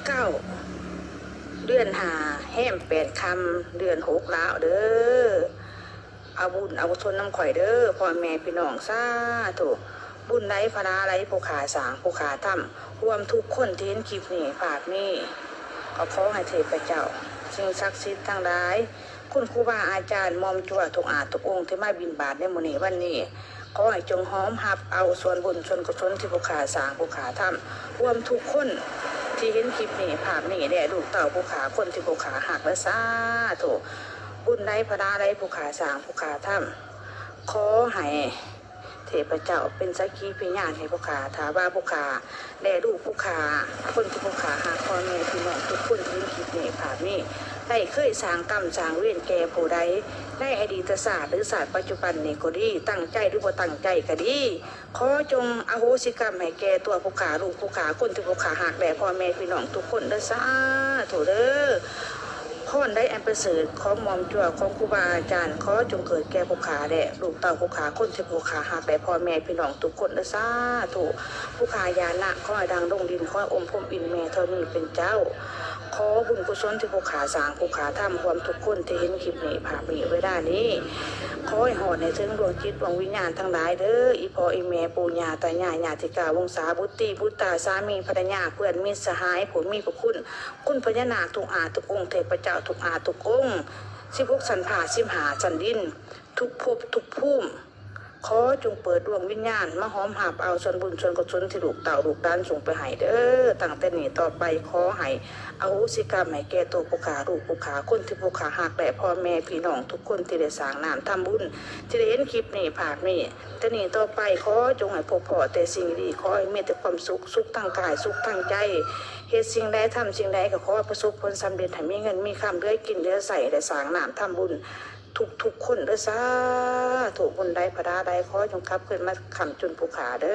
ເກົ້າ ເດືອນຫ້າ ແຮມແປດຄ່ຳ ເດືອນຫົກລາວເດີ. ເອົາບຸນເອົາກຸສົນນຳຂ້ອຍເດີ ພໍ່ແມ່ພີ່ນ້ອງ ສາທຸ. ບຸນໃດພະລາໃດ ຜູ້ຂ້າສ້າງ ຜູ້ຂ້າທຳ ຮ່ວມທຸກຄົນທີ່ເຫັນຄລິບນີ້ ພາບນີ້ ກໍຂໍໃຫ້ເທບພະເຈົ້າ ສິ່ງສັກສິດທັງຫຼາຍ ຄຸນຄູບາອາຈານ ໝ່ອມຈົວທຸກອາດທຸກອົງທີ່ມາບິນບາດໃນມື້ນີ້ວັນນີ້ ຂໍໃຫ້ຈົ່ງຮອມຮັບເອົາສ່ວນບຸນສ່ວນກຸສົນທີ່ຜູ້ຂ້າສ້າງຜູ້ຂ້າທຳ ຮວມທຸກຄົນທີ່ເຫັນຄລິບນີ້ ພາບນີ້ ແລະ ລູກເຕົ້າຜູ້ຂ້າ ຄົນທີ່ຜູ້ຂ້າຮັກ ແລະ ສາທຸ. ບຸນໃດພະລາໃດ ຜູ້ຂ້າສ້າງຜູ້ຂ້າທຳ ຂໍໃຫ້ເທບພະເຈົ້າເປັນສັກຂີພະຍານໃຫ້ຜູ້ຂ້າ ຖ້າວ່າຜູ້ຂ້າ ແລະ ລູກຜູ້ຂ້າ ຄົນທີ່ຜູ້ຂ້າຮັກ ພໍ່ແມ່ພີ່ນ້ອງທຸກຄົນທີ່ເຫັນຄລິບນີ້ ພາບນີ້ ໄດ້ເຄີຍສ້າງກຳສ້າງເວນແກ່ຜູ້ໃດ ໃນອະດີດຊາດ ຫຼື ຊາດປັດຈຸບັນນີ້ກໍດີ ຕັ້ງໃຈ ຫຼື ບໍ່ຕັ້ງໃຈກໍດີ ຂໍຈົ່ງອະໂຫສິກຳໃຫ້ແກ່ຕົວຜູ້ຂ້າ ລູກຜູ້ຂ້າ ຄົນທີ່ຜູ້ຂ້າຮັກ ແລະ ພໍ່ແມ່ພີ່ນ້ອງທຸກຄົນເດີ ສາທຸເດີ. ພອນໃດອັນປະເສີດຂອງໝ່ອມຈົວ ຂອງຄູບາອາຈານ ຂໍຈົ່ງເກີດແກ່ຜູ້ຂ້າ ແລະ ລູກເຕົ້າຜູ້ຂ້າ ຄົນທີ່ຜູ້ຂ້າຮັກ ແລະ ພໍ່ແມ່ພີ່ນ້ອງທຸກຄົນເດີ ສາທຸ. ຜູ້ຂ້າຢ່ານະ ຂໍໃຫ້ດັງລົງດິນ ຂໍອົມພົມອິນແມ່ທໍນີເປັນເຈົ້າ. ຂໍບຸນກຸສົນທີ່ຜູ້ຂ້າສ້າງຜູ້ຂ້າທຳ ຮວມທຸກຄົນທີ່ເຫັນຄລິບນີ້ ພາບນີ້ ເວລານີ້ ຂໍໃຫ້ຮອດໃຫ້ເຖິງດວງຈິດດວງວິນຍານທັງຫຼາຍເດີ ອີ່ພໍ່ອີ່ແມ່ ປູ່ຍ່າຕາຍາຍ ຍາຕິກາວົງສາ ບຸດຕີບຸດຕາ ສາມີພັນລະຍາ ເພື່ອນມິດສະຫາຍ ຜູ້ມີພະຄຸນ ຄຸນພະຍານາກທຸກອາດທຸກອົງ ເທບພະເຈົ້າທຸກອາດທຸກອົງ ສິບຫົກຊັ້ນຟ້າ ສິບຫ້າຊັ້ນດິນ ທຸກພົບທຸກພູມ ຂໍຈົ່ງເປີດດວງວິນຍານມາຫອມຮັບເອົາສ່ວນບຸນສ່ວນກຸສົນທີ່ລູກເຕົ້າລູກຫຼານສົ່ງໄປໃຫ້ເດີ. ຕັ້ງແຕ່ນີ້ຕໍ່ໄປ ຂໍໃຫ້ອະໂຫສິກຳໃຫ້ແກ່ໂຕຜູ້ຂ້າ ລູກຜູ້ຂ້າ ຄົນທີ່ຜູ້ຂ້າຮັກ ແລະ ພໍ່ແມ່ພີ່ນ້ອງທຸກຄົນທີ່ໄດ້ສ້າງນ້ຳທຳບຸນ ທີ່ໄດ້ເຫັນຄລິບນີ້ ພາບນີ້ ແຕ່ນີ້ຕໍ່ໄປ ຂໍຈົ່ງໃຫ້ພົບພໍ້ແຕ່ສິ່ງດີ ຂໍໃຫ້ມີແຕ່ຄວາມສຸກ ສຸກທາງກາຍ ສຸກທາງໃຈ ເຮັດສິ່ງໃດ ທຳສິ່ງໃດ ກໍຂໍປະສົບຜົນສຳເລັດ ໃຫ້ມີເງິນມີຄຳ ເຫຼືອກິນເຫຼືອໃຊ້ ໄດ້ສ້າງນ້ຳທຳບຸນ ທຸກໆຄົນເດີ ສາທຸ. ບຸນໃດພະລາໃດ ຂໍຈົ່ງກັບຄືນມາຄ້ຳຈຸນຜູ້ຂ້າເດີ.